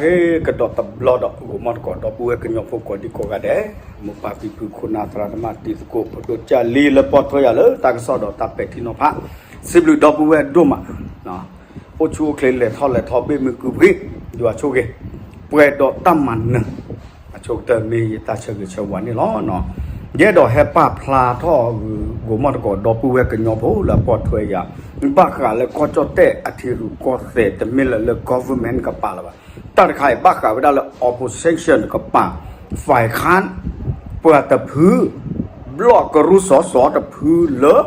ဟ့ၣ်ကဒီးတဘျီဒီး ဂီၤမီၢ်တကိး ဒီပုၢ်ဝဲၢ်ကညီဖိကိးဒံကိးဂၤဒဲး, မိၢ်ပၢ်ဖံဖု ခိၣ်နၢ်သရၣ်သမါ တံၤသကိး ဖိဒိၣ်ကၢ်လံ လၢပီၢ်ထွဲယၤလၢတၢ်ကစီၣ်ဒီးတၢ်ပဲာ်ထံနီၤဖး, စံးဘျုးဒီပုၢ်ဝဲၢ်ဒိၣ်မး, အိၣ်ဆူၣ်အိၣ်ချ့ လဲၤထီၣ်လဲၤထီ ဘ့ၣ်မုာ်ကုာ်ပှ့ၤ, ယွၤဆိၣ်ဂ့ၤ, ပှဲၤဒီးတၢ်မၤနၢၤ အဆိကတၢၢ်မ့ၢ်ယတၢ်ဆၢဂ့ၤဆၢဝါန့ၣ်လီၤ. ယအဲၣ်ဒိးဟဲပာ်ဖျါထီၣ် ဂီၤမီၢ်တကိး ဒီပုၢ်ဝဲၢ်ကညီဖိလၢအပီၢ်ထွဲယၤ, ဘၣ်ဃးလၢကီၢ်ကၠီၣ်တဲၣ်အထံရူၢ်ကီၢ်သဲး တမ့ၢ်လၢလၢ government ကပၤလၢၤဘၣ်. တၢ်တခါအံၤဘၣ်ဃးဝဲဒၣ်လၢ opposition တကပၤ, ฝ่ายค้าน ပှၤတဖု ဘျီၣ်ကရူၢ်စီၤစီၤတဖုလၢ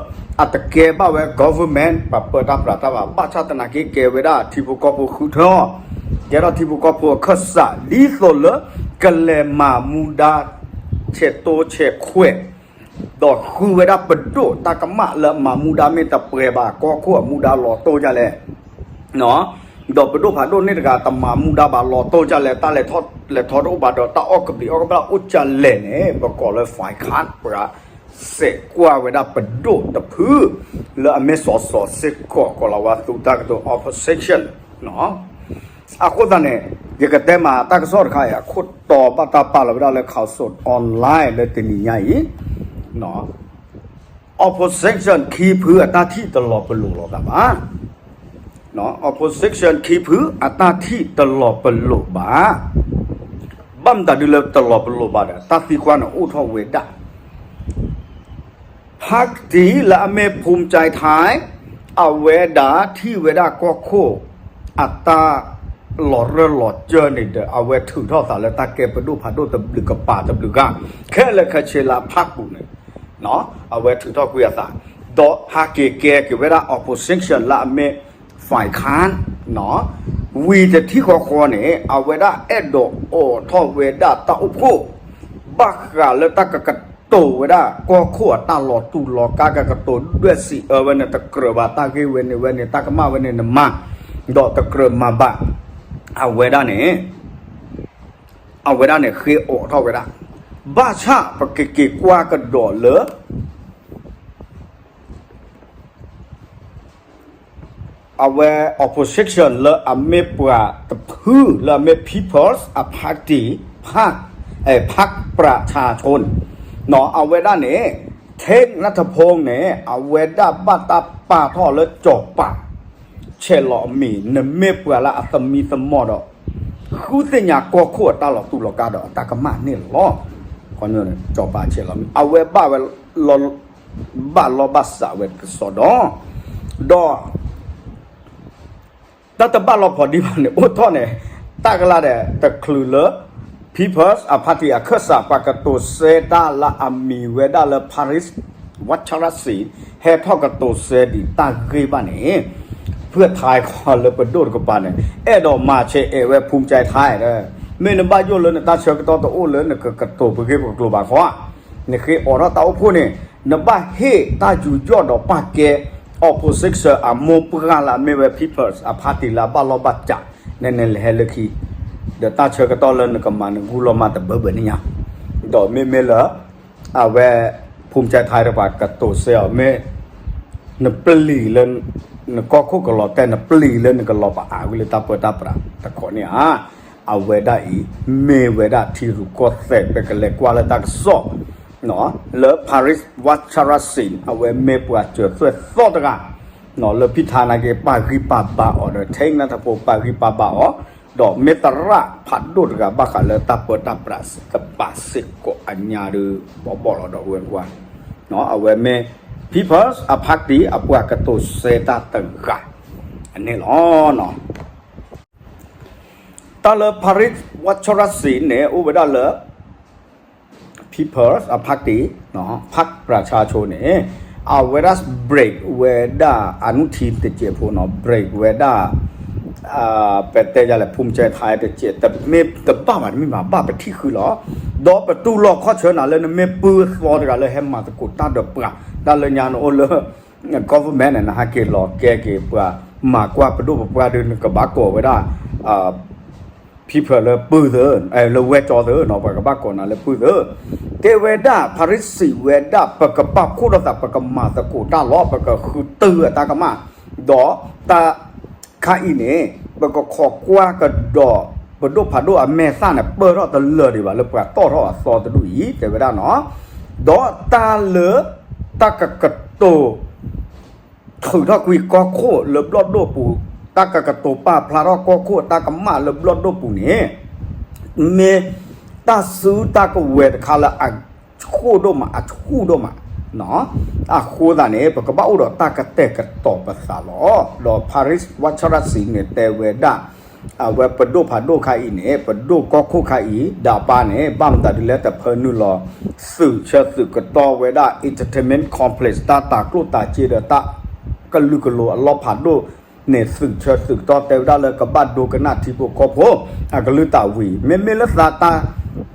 အတကဲဘၣ်ဝဲ government ပှၤပၢတၢ်ပြးတၢ်ဘၣ် ဘၣ်ဆၣ်သနာ်က့ ကဲဝဲဒၣ်ထံဖိကီၢ်ဖိဃုထၢအီၤ, ကဲထီၣ်ထံဖိကီၢ်ဖိအခၢၣ်စး ဒ်သိးလၢ ကလဲၤမၤမူဒါ ဆဲးတိဆဲးခွဲး ဒီးဃုဝဲဒၣ်ပဒိၣ်တၢ်ကမၣ်လၢမၤမူဒါမ့ၢ်တပှဲၤဘၣ် ကီၢ်ခိၣ်အမူဒါလီၤတိၢ်ဒ်လဲၣ် ဒီးပဒိၣ်ဖးဒိၣ်န့ၣ်တဂၤ တမၤမူဒါဘၣ်လီၤတိၢ်ဒ်လဲၣ် တၢ်လဲၤထီၣ်လဲၤထီတအိၣ်ဘၣ်ဒီး တၢ်အီၣ်ကဘျံးအီၣ်ကဘျၣ်အိၣ်ဒ်လဲၣ်န့ၣ် ပကိးလၢ ฝ่ายค้าน ပှၤစဲးကွၢ်ဝဲဒၣ်ပဒိၣ်တဖု လၢအမ့ၢ်စီၤစီၤစ့ၢ်ကီး ကိးလီၤဝဲသူတၢ်ကတိၤ opposition အဃိသတးန့ၣ် ယကတဲမးတၢ်ကစီၣ်တခါအံၤ အခိၣ်တီဘၣ်တၢ်ပာ်လီၤဝဲဒၣ်လၢ ข่าวสดออนไลน์ လၢတနံၤညါအံၤ opposition ခံဖုအတၢ်ထံၣ်တလီၤပလိာ်လိာ်သးဘၣ်. opposition ခံဖုအတၢ်ထံၣ်တလီၤပလိာ်ဘၣ်. ဘၣ်မတၤဒုလၢတလီၤပလိာ်ဘၣ်ဒီး တၢ်သံကွၢ်န့ၣ်အိၣ်ထီၣ်ဝဲဒၣ် พรรคတီၤလၢအမ့ၢ် ภูมิใจไทย အဝဲဒၣ်ထံၣ်ဝဲဒၣ်ကီၢ်ခိၣ် အတၢ်လီၤရၢၢ်လီၤစၢၤန့ၣ်ဒီး အဝဲထုးထီၣ်သးလၢတၢ်ကဲပဒိၣ်ဖးဒိၣ်တဘျုးကပၤတဘျုးဂၤ ခဲလၢာ်ခဲဆ့လၢအဖၣ်ပူၤန့ၣ် အဝဲထုးထီၣ်ကွံာ်အသး ဒီးဟးက့ၤကဲက့ၤဝဲဒၣ် opposition လၢအမ့ၢ် ฝ่ายค้าน ဝံၤတထံၣ်ဃီဃီန့ၣ် အဝဲဒၣ်အဲၣ်ဒိးအိးထီၣ်ဝဲဒၣ်တၢ်အိၣ်ဖှိၣ် ဘၣ်ဃးလၢတၢ်ကကတိၤဝဲဒၣ် ကီၢ်ခိၣ်အတၢ်လီၤတူာ်လီၤကာ် ကကတိၤဒွဲၣ်စံးအၢဝဲန့ၣ် တကြၢးဘၣ်တၢ်ဂ့ၢ်ဝဲန့ၣ်ဝဲန့ၣ် တၢ်ကမၣ်ဝဲန့ၣ်နမၤ ဒီးတကြၢးမၤဘၣ် အဝဲဒၣ်န့ၣ် အဝဲဒၣ်န့ၣ်ဃ့အိးထီၣ်ဝဲဒၣ် ဘၣ်ဆၣ်ပကက့ၤကွၢ်ကဒီးလၢ အဝဲ opposition လၢအမ့ၢ်ပှၤတဖု လၢအမ့ၢ် People's အ party พรรค พรรคประชาชน အဝဲဒၣ်န့ၣ် เท็ก ณัฐพงษ์ န့ၣ် အဝဲဒၣ်ဘၣ်တၢ်ပာ်ထီၣ်လၢစီၤပၤ ဆဲးလီၤအမံၤ နမ့ၢ်ပှၤလၢအသမံသမိးဒီး ဃုသ့ၣ်ညါကီၢ်ခိၣ်အတၢ်လီၤတူာ်လီၤကာ်ဒီးအတၢ်ကမၣ်န့ၣ်လီၤ. စီၤပၤဆဲးလီၤမံၤ အဝဲဘၣ်ဝဲ ဘၣ်လီၢ်ဘၣ်စးဝဲတကစီဒီ ဒီး တၢ်တဘၣ်လီၤဖီဒံးဘၣ်န့ၣ် အိၣ်ထီၣ်န့ၣ် တၢ်ကလါဒီး တချုးလၢ People's အ party အခၢၣ်စး ပှၤကတိၤဆၢတၢ်လၢအမံၤဝဲဒၣ်လၢ Parit Wacharasing ဟဲထီၣ်ကတိၤဆၢဒံးတၢ်ဂ့ၢ်ဘၣ်န့ၣ် ဖုၣ်ထါခီလၢပဒိၣ်တကပၤန့ၣ် အဲၣ်ဒိးမၤဆဲးအဲၣ်ဝဲ ภูมิใจไทย ဒီး မ့ၢ်နဘၣ်ယိၣ်လၢနတၢ်ဆၢကတီၢ်တအိၣ်လၢနကကတိၤပဂ့ၢ်ပကျိၤဘၣ်ဃီဧါ နဃ့အိးထီၣ်တၢ်အိၣ်ဖှိၣ်န့ၣ် နဘၣ်ဟ့ၣ်တၢ်ယူးယီၣ်ဒီးပာ်ကဲ opposition အမိၢ်ပှၢ်လၢအမ့ၢ်ဝဲ People's အ party လၢအဘၣ်လီၢ်ဘၣ်စး နဲနဲလဲၤဟဲလၢခံ ဒီးတၢ်ဆၢကတီၢ်လၢနကမၤနဂုၢ်လီၤမၢ်တဘၢဘၢန့ၣ်ညါ ဒီးမ့မ့ၢ်လၢ အဝဲ ภูมิใจไทย တကပၤကတိၤဆၢအီၤ မ့ၢ် နပျံၤလၢ နကီၢ်ခိၣ်ကလီၤတဲာ် နပျံၤလၢနကလီၤပာ်အါဝံၤလၢတၢ်ပၢတၢ်ပြးတခီန့ၣ်ဧါ အဝဲဒၣ်အံၤ မ့ၢ်ဝဲဒၣ်ထံရူၢ်ကီၢ်သဲး ပကလဲၤကွၢ်လၢတၢ်ကစီၣ် လၢ Parit Wacharasing အဝဲမ့ၢ်ပှၤစၢၤသွဲၣ်သီတဂၤ လၢဖုၣ်ထါနာ်က့ ပာ်ဂံၢ်ပာ်ဘါအီၤဒီး เท็ก ณัฐพงษ์ ပာ်ဂံၢ်ပာ်ဘါအီၤ ဒီးမ့ၢ်သရၣ်ဖးဒိၣ်တဂၤဘၣ်ဃးလၢတၢ်ပၢတၢ်ပြးတကပၤစ့ၢ်ကီးအညါဒီး ဘီဘီၣ်လီၤဒီးဝဲကွၢ် အဝဲမ့ၢ် People's အ party အပှၤကတိၤဆၢတၢ်တဂၤ အန့ၣ်လီၤ. တၢ်လၢ Parit Wacharasing န့ၣ် အိၣ်ဝဲဒၣ်လၢ People's အ party พรรคประชาชน န့ၣ် အဝဲဒၣ် break ဝဲဒၣ် อนุทิน တစဲးဖိနီၤ break ဝဲဒၣ် ပတဲယၤလဲၣ် ภูมิใจไทย တစဲး တမ့ၢ်တဘၣ်ဘၣ်တမ့ၢ်ဘၣ် ဘၣ်ပထံၣ်ဃုလီၤ ဒီးပတူၢ်လိာ်ခီၣ်ဆၢနၤလၢနမ့ၢ်ပုၢ်သီတဂၤလၢဟဲမၤသကိးတၢ်ဒီးပှၤ တၢ်လၢညါနအိၣ်လၢ government န့ၣ် နဟဲက့ၤလီၤကဲက့ၤပှၤ မၤကွၢ်ပဒိၣ်ပပှၢ်ဒီး နကဘၣ်ကိးဝဲဒၣ် people လၢပုၢ်သၢ လၢဝဲၢ်ကၠီသၢနီၤ ပှၤကဘၣ်ကိးနၤလၢပုၢ်သၢ တဲဝဲဒၣ် ဖၤရံးစံးဝဲဒၣ် ပကပာ်ဖှိၣ်ထီၣ်သး ပကမၤသကိးတၢ်လီၤ ပကဃုတုၤအတၢ်ကမၣ် ဒီးတၢ်ခါအံၤန့ၣ် ပကခိးကွၢ်ကဒီး ပဒိၣ်ဖးဒိၣ်အမဲာ်သၣ်န့ၣ် ပၢၢ်ထီၣ်တလၢာ်ဒံးဘၣ်လၢပှၤတီၣ်ထီၣ်အသီတဒူၣ်အံၤ တဲဝဲဒၣ်နီၤ. ဒီးတၢ်လၢ တၢ်ကကတိၤ ထုးထီၣ်ကွံာ်ကီၢ်ခိၣ်လၢဘျီၣ်ဒိၣ်ပူၤ, တၢ်ကကတိၤပာ်ဖျါထီၣ်ကီၢ်ခိၣ်တၢ်ကမၣ်လၢဘျီၣ်ဒိၣ်ပူၤန့ၣ် မ့ၢ်တၢ်စုတၢ်ကဝဲၤတခါလၢအဆူၣ်ဒိၣ်မး အဆူၣ်ဒိၣ်မး. အဃိသတးန့ၣ် ပကဘၣ်အိၣ်ဒီးတၢ်ကတဲာ်ကတီၤပသးလီၤ. ဒီး Paris ဝါဆရၣ်စံန့ၣ် တဲဝဲဒၣ် အဝဲပဒိၣ်ဖးဒိၣ်ခါအံၤန့ၣ် ပဒိၣ်ကီၢ်ခိၣ်ခါအံၤ ဒၣ်ပၢ်န့ၣ် ဘၣ်မတၤဒ်လဲၣ် တဖၢနုာ်လီၤ သုးဆၢသုးကတီၢ်ဝဲဒၣ် entertainment complex တၢ်တၤကျိၣ်တၤစ့ဒီးတၢ်ကလုာ်ကလိၤအလီၢ်ဖးဒိၣ်န့ၣ် သုးဆၢသုးကတီၢ်တဲဝဲဒၣ်လၢကဘၣ်ဒိကနၣ်ထံဖိကီၢ်ဖိ အကလုၢ်တၢ်ဝံၤ မ့မ့ၢ်လၢသးတၢ်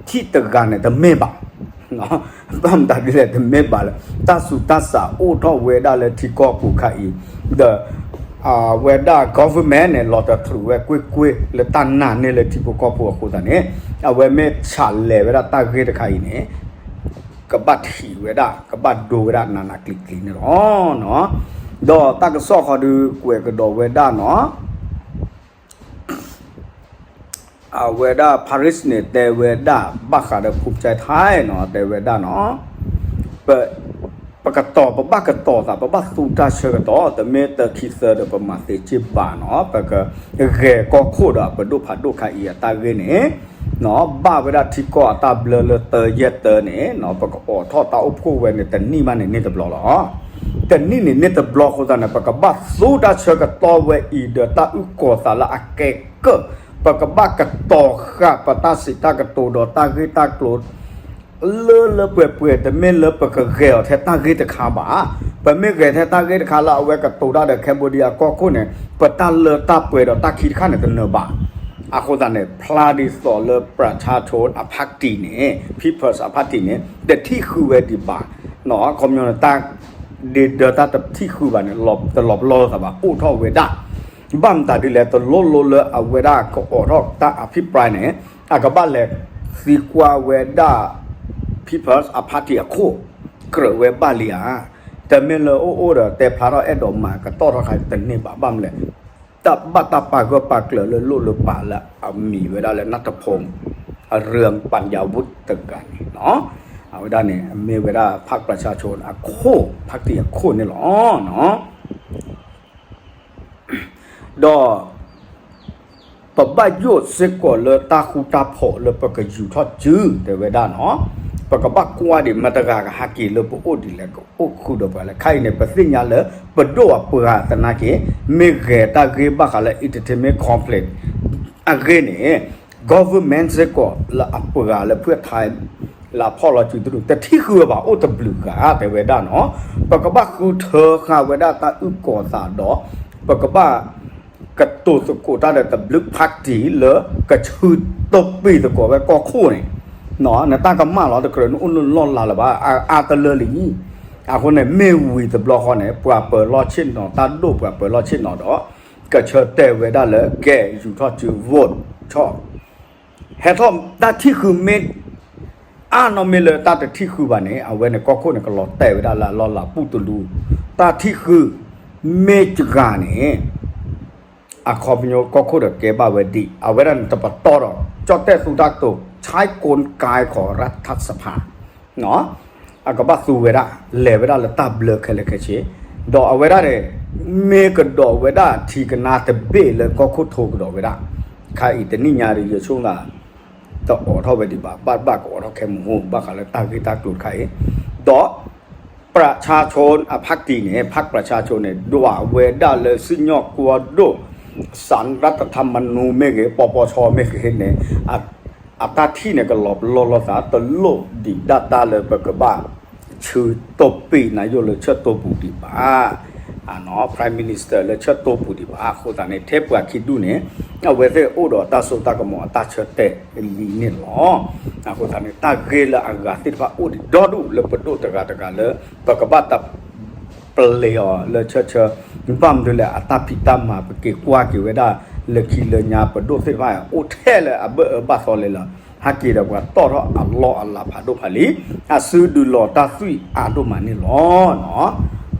ထံၣ်တဂၤန့ၣ် တမ့ၢ်ဘၣ် ဘၣ်မတၤဒ်လဲၣ် တမ့ၢ်ဘၣ်လၢ တၢ်ဆူးတၢ်ဆါအိၣ်ထီၣ်ဝဲဒၣ်လၢထံကီၢ်ပူၤခါအံၤ ဒီး အဝဲဒၣ် government န့ၣ် လီၤတတြူးဝဲကွ့ၢ်ကွ့ၢ်လၢတၢ်နာ်န့ၢ်လၢထံဖိကီၢ်ဖိအဃိသတးန့ၣ် အဝဲမ့ၢ်ဆဲးလဲၤဝဲဒၣ်တၢ်ဂ့ၢ်တခါအံၤန့ၣ် ကဘၣ်ထံၣ်ဝဲဒၣ် ကဘၣ်ဒိဝဲဒၣ်နးနးကျံၤကျံၤန့ၣ်လီၤ. ဒီးတၢ်ကစီၣ်ဃီဒုးကွဲးကဒီးဝဲဒၣ်နီၤ အဝဲဒၣ် Paris န့ၣ် တဲဝဲဒၣ် ဘၣ်ဃးဒီး ภูมิใจไทย နီၤ တဲဝဲဒၣ်နီၤ ပ ပကတီၤ ပဘၣ်ကတီၤသး ပဘၣ်သူတၢ်ဆၢကတီၢ် တမ့ၢ်တခံသၢဒီးပမၤသ့စ့ၢ်ဘၣ်နီၤ ပကဂဲၤကီၢ်ခိၣ်ဒီးပဒိၣ်ဖးဒိၣ်ခါအံၤအတၢ်ဂ့ၢ်န့ၣ် ဘၣ်ဝဲဒၣ်ထံကီၢ်အတၢ်ဘျၢလၢတၢယဲၢ်တၢန့ၣ် ပကအိးထီၣ်တၢ်အိၣ်ဖှိၣ်ဝဲန့ၣ် တနံၣ်မးန့ၣ်န့ၢ်တဘျီလီၤ. တနံၣ်န့ၣ်န့ၢ်တဘျီအဃိသတးန့ၣ် ပကဘၣ်သူတၢ်ဆၢကတီၢ်ဝဲအံၤဒီးတၢ်အုၣ်ကီၤသးလၢအကဲကၢၣ် ပကဘၣ်ကတီၤဃာ်ပတၢ်စံးတၢ်ကတိၤဒီးတၢ်ဂ့ၢ်တၢ်ကျိၤ လၢလၢပှဲၤပှဲၤ တမ့ၢ်လၢပကဂဲၤအီၤထဲတၢ်ဂ့ၢ်တခါဘၣ်. ပမ့ၢ်ဂဲၤထဲတၢ်ဂ့ၢ်တခါလၢအဝဲကတိၤတၢ်ဒီး Cambodia ကီၢ်ခိၣ်န့ၣ် ပတၢ်လၢတၢ်ပှဲၤဒီးတၢ်ခံတခါန့ၣ်တနၢၤဘၣ်. အဃိသတးန့ၣ် ဖျါဒ်သိးလၢ ပြၢၣ်ဆါဆိအဖးတံၣ်န့ၣ် People's အဖးတံၣ်န့ၣ် တထံၣ်ဃုာ်ဝဲဒံးဘၣ်. ခီပညီန့ၣ် တၢ်ဒ့ဒၢတၢ်တထံၣ်ဃုာ်ဘၣ်န့ၣ် တလီၤပလိာ်သးဘၣ် အိၣ်ထီၣ်ဝဲဒၣ် ဘၣ်မတၤဒ်လဲၣ် တလိၣ်လိၣ်လၢအဝဲဒၣ်ကအိးထီၣ်တၢ်အ အภิပရာယ် န့ၣ် အကဘၣ်လဲၤသံကွၢ်ဝဲဒၣ် People's အဖးတံၣ်အခိၣ် ကြၢးဝဲဘၣ်လံဧါ. တမ့ၢ်လၢအိၣ်အိၣ်ဒီးတဲဖျါထီၣ်အဲၣ်ဒိးမၤကတီၢ်ထီၣ်ခါတန့ၢ်ဘၣ် ဘၣ်မနုၤလဲၣ် တၢ်ဘၣ်တၢ်ပာ်ဂၢၢ်ပာ်ကျၢၤလၢလိၣ်လၢပာ်လၢအမံၤဝဲဒၣ်လၢ နၢ်ထဖူ အရၢၢ်ပၣ်ယၣ်ဝူၣ်တဂၤန့ၣ်လီၤ. အဝဲဒၣ်န့ၣ် မ့ၢ်ဝဲဒၣ် พรรคประชาชน အခိၣ် ဖးတံၣ်အခိၣ်န့ၣ်လီၤ. ဒီး ပဘၣ်ယိၣ်စ့ၢ်ကီးလၢတၢ်ဃူတၢ်ဖိးလၢပကယူၤထီၣ်စု တဲဝဲဒၣ်နီၤ, ပကဘၣ်ကွၢ်ဒံးမတၤတဂၤကဟဲက့ၤလၢပအိၣ်ဒ်လဲၣ် ကအိၣ်ဃုာ်ဒီးပှၤလဲၣ်. ခဲအံၤန့ၣ် ပသ့ၣ်ညါလၢပဒိၣ်အပှၤသနာ်က့ မ့ၢ်ဂဲၤတၢ်ဂ့ၢ်ဘၣ်ဃးလၢ entertainment complex အဂ့ၢ်န့ၣ် government စ့ၢ်ကီးလၢအပှၤလၢဖုၣ်ထါ လၢအဖီၣ်လီၤစုတဒူၣ် တထံၣ်ဃုာ်ဘၣ် အိၣ်တဘျုးဂၤ တဲဝဲဒၣ်နီၤ. ပကဘၣ်ဃုထၢဃာ်ဝဲဒၣ်တၢ်အုၣ်ကီၤသးဒီး ပကဘၣ် ကတိၤသကိးတၢ်ဒီးတဘျုး party လၢကဆူတပံာ်သကိးဝဲကီၢ်ခိၣ်န့ၣ်, နတၢ်ကမၣ်လီၤ တကြၢးနအိၣ်နလီၢ်လၤလၢၤဘၣ် အါတလၢလံ. အဃိန့ၣ် မ့ၢ်ဝံၤတဘျီဃီန့ၣ် ပှၤပၢၤလီၢ်ဆ့ၣ်နီၤ တၢ်ဒိၣ်ပှၤပၢၤလီၢ်ဆ့ၣ်နီၤဒီး ကဆၢတဲာ်ဝဲဒၣ်လၢကဲယူၤထီၣ်စု vote ဆီၣ် ဟဲထီၣ်တၢ်ထံၣ်ဃုာ်မ့ၢ် အါနီၢ်မ့ၢ်လၢတၢ်တထံၣ်ဃုာ်ဘၣ်န့ၣ် အဝဲန့ၣ်ကီၢ်ခိၣ်န့ၣ် ကလီၤတဲာ်ဝဲဒၣ်လၢအလီၢ်လၤပူၣ်တလူ တၢ်ထံၣ်ဃုာ်မ့ၢ်တဂၤန့ၣ် အခီပညီကီၢ်ခိၣ်ဒီးကဲဘၣ်ဝဲဒ် အဝဲဒၣ်န့ၣ်တပတီၢ်ဒီး ကၠီၣ်တဲၣ်သူတၢ်ကတိၤ ใช้กลไกของรัฐสภา အကဘၣ်သူဝဲဒၣ် လဲၤဝဲဒၣ်လၢတၢ်ဘျၢခဲလၢာ်ခဲဆ့ ဒီးအဝဲဒၣ်န့ၣ် မ့ၢ်ကဒီးဝဲဒၣ်ထံကနါတဘ့ၣ်လၢကီၢ်ခိၣ်ထိကဒီးဝဲဒၣ် ခါအံၤတနံၣ်ညါဒီး ယဆိကမိၣ် တအိးထီၣ်ဝဲဒံးဘၣ် ဘၣ်ဘၣ်ကအိးထီၣ်ခဲမုၢ်ဟိ ဘၣ်ဃးလၢတၢ်ဂ့ၢ်တၢ်ကျိၤတခါအံၤ ဒီး ပြၢၣ်ဆါဆိအဖးတံၣ်န့ၣ် พรรคประชาชน န့ၣ် ဒွးဝဲဒၣ်လၢစံၣ်ညီၣ်ကွီၢ်ဒိၣ် ศาลรัฐธรรมนูญ မ့ၢ်ဂ့ၤ ปปช မ့ၢ်ဂ့ၤန့ၣ် အတၢ်ထံၣ်န့ၣ် ကလီၤပလိာ်လိာ်သး တလိၣ်ဒံးဒၣ်တၢ်လၢပကဘၣ် ဆူတိပံာ်နၤယိၣ်လၢဆၢတိပူၤဒံးဘၣ် Prime Minister လၢဆၢတိပူၤဒံးဘၣ် အဃိသတးန့ၣ် ထဲပှၤခံဒူၣ်န့ၣ် အဝဲသ့ၣ်အိၣ်ဒီးတၢ်စိတၢ်ကမီၤအတၢ်ဆၢတဲာ်လံန့ၣ်လီၤ. အဃိသတးန့ၣ် တၢ်ဂ့ၢ်လၢအဂၤသ့ၣ်တဖၣ်အိၣ်ဒံးဒီဒူၣ်လၢပဒိၣ်တဂၤတဂၤလၢ ပကဘၣ်တၢ် ပလ့ၤအီၤလၢဆၢဆၢ ဘၣ်မနုၤလဲၣ် အတၢ်ဖံးတၢ်မၤ ပက့ၤကွၢ်က့ၤဝဲဒၣ် လၢခံလၢညါ ပဒိၣ်သ့ၣ်တဖၣ် အိၣ်ထဲလၢအဘၢၣ်အၢဘၣ်သီလဲၣ်လၢ ဟဲက့ၤဒီးပှၤတီၣ်ထီၣ်အလီၢ်အလၤဖးဒိၣ်ဖးလံၤ အစုဒုးလီၤတၢ်သွံၣ်အါဒိၣ်မးန့ၣ်လီၤ.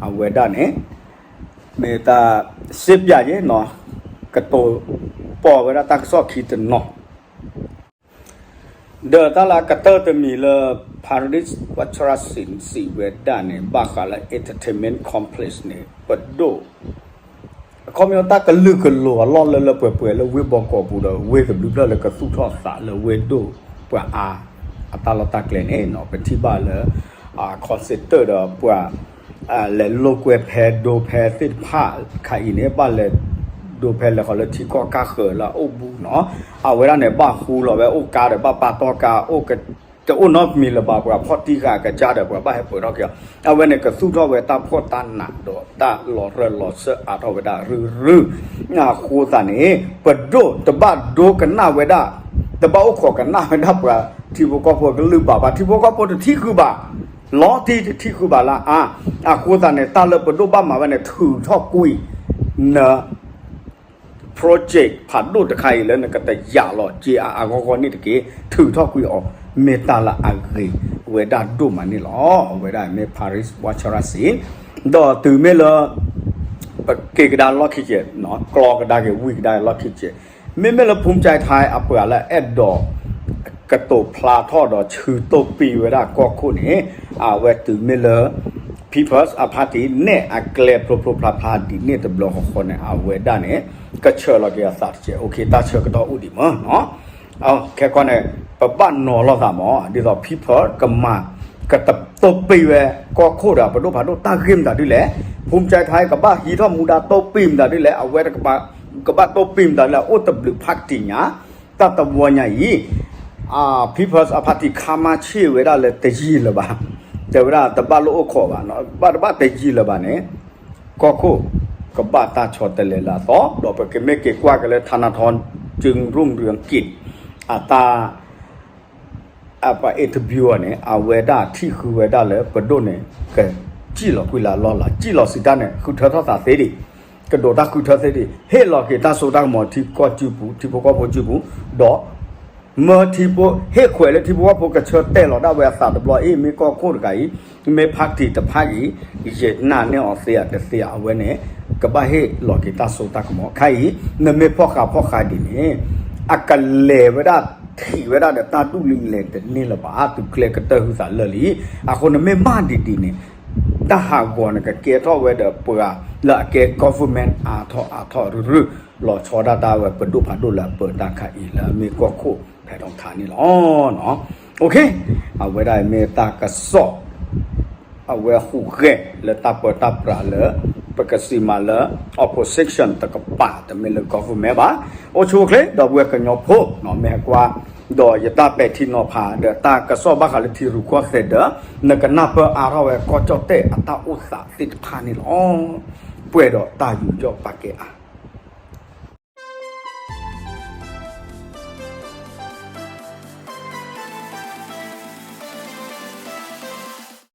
အဝဲဒၣ်န့ၣ် မ့ၢ်တၢ်စ့ပျးယဲၢ်နီၤ ကတိၤပိာ်ဝဲဒၣ်တၢ်ကစီၣ်ခံတနီၤ ဒီးတၢ်လၢအကတၢၢ်တမံၤလၢ Paris Wacharasing စံးဝဲဒၣ်န့ၣ် ဘၣ်ဃးလၢ entertainment complex န့ၣ် ပဒိၣ် အခီပညီတၢ်ကလုာ်ကလိၤအလီၢ်လၢလၢပှဲၤပှဲၤလၢဝ့ၢ်ဘီကီးပူၤဒီး ဝ့ၢ်သဘျုးဖျၢၣ်လၢကသူၣ်ထီၣ်သးလၢဝ့ၢ်ဒိၣ်ပှၤအါ အတၢ်လီၢ်တၢ်ကျဲန့ၣ် ပထံၣ်ဘၣ်လၢ concert ဒီးပှၤ လဲၤလိာ်ကွဲဖဲဒိဖဲသ့ၣ်တဖၣ်ခါအံၤန့ၣ် ဘၣ်လဲၤဒိဖဲလဲၤဃီၤလၢထံကီၢ်ကၢ်ဃၢၤလၢအအိၣ်ဘူးနီၤ, အဝဲဒၣ်န့ၣ် ဘၣ်ဟူလီၤဝဲအိၣ်ကါဒီး ဘၣ်ပာ်တီၢ်ကါ တအိၣ်နီတမံၤလၢၤဘၣ် ပှၤဖီၣ်တံၢ်ဃာ်အကစၢ်ဒီး ပှၤဘၣ်ဟဲပၢၤထီၣ်က့ၤအီၤ, အဝဲန့ၣ် ကသူၣ်ထီၣ်ဝဲတၢ်ဖှီၣ်တၢ်နးဒီးတၢ်လီၤရၢၢ်လီၤစၢၢ်အါထီၣ်ဝဲဒၣ်ရုၢ်ရုၢ် အဃိသတးန့ၣ် ပဒိၣ်တဘၣ်ဒိကနၣ်ဝဲဒၣ်, တဘၣ်အိၣ်ခိးကနၣ်ဝဲဒၣ်ပှၤထံဖိကီၢ်ဖိကလုၢ်ဘၣ်, ပှၤထံဖိကီၢ်ဖိတထံၣ်ဃုာ်ဘၣ်, လီၤတံၢ်တထံၣ်ဃုာ်ဘၣ်လၢအါ, အဃိသတးန့ၣ် တၢ်လၢပဒိၣ်ဘၣ်မၤဝဲန့ၣ် ထုးထီၣ်ကွံာ် န project ဖးဒိၣ်တခါအံၤလၢနကတယာ်လီၤက့ၤအါအါဂီၢ်ဂီၢ်န့ၣ်တက့ၢ်, ထုးထီၣ်ကွံာ်အီၤ မ့ၢ်တၢ်လၢအဂ့ၤဝဲဒၣ်ဒိၣ်မးန့ၣ်လီၤ. အဝဲဒၣ်မ့ၢ် Paris Wacharasing ဒီးတုၤမ့ၢ်လၢ ပက့ၤကဒါလီၢ်ခံကဲး, ကျီကဒါက့ၤ ဝံၤကဒါက့ၤလီၢ်ခံကဲး, မ့မ့ၢ်လၢ ဖူၣ်စဲးထါ အပှၤလၢအဲၣ်ဒိး ကတိၤဖျါထီၣ်ဒီးဆၢတိၢ်ပံၤဝဲဒၣ်ကီၢ်ခိၣ်န့ၣ် အဝဲတုၤမ့ၢ်လၢ People's Party နဲၣ်အကျဲဖျိဖျိဖျါဖျါဒ်န့ၣ်တဘျီဃီဃီန့ၣ် အဝဲဒၣ်န့ၣ် ကဆၢလီၤက့ၤအသးတကဲး, အိၣ်ခ့ တၢ်ဆၢကတီၢ်အိၣ်ဒံးမးနီၤ. ခဲကီန့ၣ် ပဘၣ်နီၤလိာ်သးမး ဒ်သိး People ကမၤ ကတိၤပံၤဝဲ ကီၢ်ခိၣ်ဒီးပဒိၣ်ဖးဒိၣ်တၢ်ဂ့ၢ်မတၤဒ်လဲၣ်, ဖူၣ်စဲးထါ ကဘၣ်ဟံးထီၣ်မူဒါတိၢ်ပံၤမတၤဒ်လဲၣ်, အဝဲ ကဘၣ်တိၢ်ပံၤမတၤဒ်လဲၣ်, အိၣ်တဘျုးဖးကတံာ်ညါ, တၢ်တဝီညါအံၤ People's Party ခါမါဆ့ၣ်ဝဲဒၣ်လၢတယံာ်လၢၤဘၣ်, တဲဝဲဒၣ်တဘၣ်လၢအိၣ်ခိးဘၣ်, ဘၣ်တဘၣ်တယံာ်လၢၤဘၣ်န့ၣ် ကီၢ်ခိၣ် ကဘၣ်တၢ်ဆီတလဲလၢအသီ, ဒီးပကမ့ၢ်က့ၤကွၢ်က့ၤလၢ ထးနထီ ကၠိရူၣ်ရၢက့း အတၢ် အပှၤ interview အီၤန့ၣ် အဝဲဒၣ်ထံၣ်ဃုဝဲဒၣ်လၢပဒိၣ်န့ၣ် ကစံၣ်လီၤကွံာ်လၢအလီၢ်လၢ်, စံၣ်လီၤစံးတၢ်န့ၣ် ဃုထၢထီၣ်သးသ့ဒံး, ကဒိးတၢ်ဃုထၢသ့ဒံး, ဟ့ၣ်လီၤက့ၤတၢ်စိတၢ်ကမီၤထံကီၢ်စုပူၤ, ထံဖိကီၢ်ဖိစုပူၤ, ဒီး မၢထံဖိ ဟ့ၣ်ခွဲးလၢထံဖိကီၢ်ဖိကဆၢတဲာ်လီၤဒၣ်ဝဲအသးတဘျီအံၤ, မ့ၢ်ကီၢ်ခိၣ်တဂၤအံၤ, မ့ၢ် party တဖၣ်အံၤ, ယနာ်န့ၢ်အီၤသ့ဧါတသ့ဧါ, အဝဲန့ၣ် ကဘၣ်ဟ့ၣ်လီၤက့ၤတၢ်စိတၢ်ကမီၤခါအံၤ, နမ့ၢ်ဖီၣ်ဃာ်ဖီၣ်ဃာ်ဒ်န့ၣ် အကလဲၤဝဲဒၣ် ထံၣ်ဝဲဒၣ်ဒီးတၢ်ဒူၣ်လံလဲၤတန့ၢ်လၢၤဘၣ်, သုးကျဲကတၢၢ်ဟုသးလၢာ်လံ. အဃိန့ၣ်မ့ၢ်မးဒ်ဒ်န့ၣ် တၢ်ဟးဂီၤန့ၣ် ကကဲထီၣ်ဝဲဒီးပှၤလၢအကဲ government အါထီၣ်အါထီၣ်ရုၢ်ရုၢ်, လီၤဆီဒၣ်တၢ်ဝဲပဒိၣ်ဖးဒိၣ်လၢအပၢတၢ်ခါအံၤလၢအမ့ၢ်ကီၢ်ခိၣ်ဖဲထီထါန့ၣ်လီၤ. အဝဲဒၣ်မ့ၢ်တၢ်ကစီၣ် အဝဲဟူးဂဲၤလၢတၢ်ပၢတၢ်ပြးလၢ ပကစံးမးလၢ opposition တကပၤ တမ့ၢ်လၢ government ဘၣ်. အိၣ်ဆူၣ်အိၣ်ချ့ ဒီပုၢ်ဝဲၢ်ကညီဖိ မ့ၢ်ဟဲကွၢ် ဒီးယတၢ်ပဲာ်ထံနီၤဖး ဒီးတၢ်ကစီၣ်ဘၣ်ဃးလၢထံရူၢ်ကီၢ်သဲးဒီး နကနၢ်ပၢၢ်အါထီၣ်ဝဲကီၢ်ကၠီၣ်တဲၣ်အတၢ်အိၣ်သးသ့ၣ်တဖၣ်န့ၣ်လီၤ. ပှဲၤဒီးတၢ်ယူးယီၣ်ပာ်ကဲအါ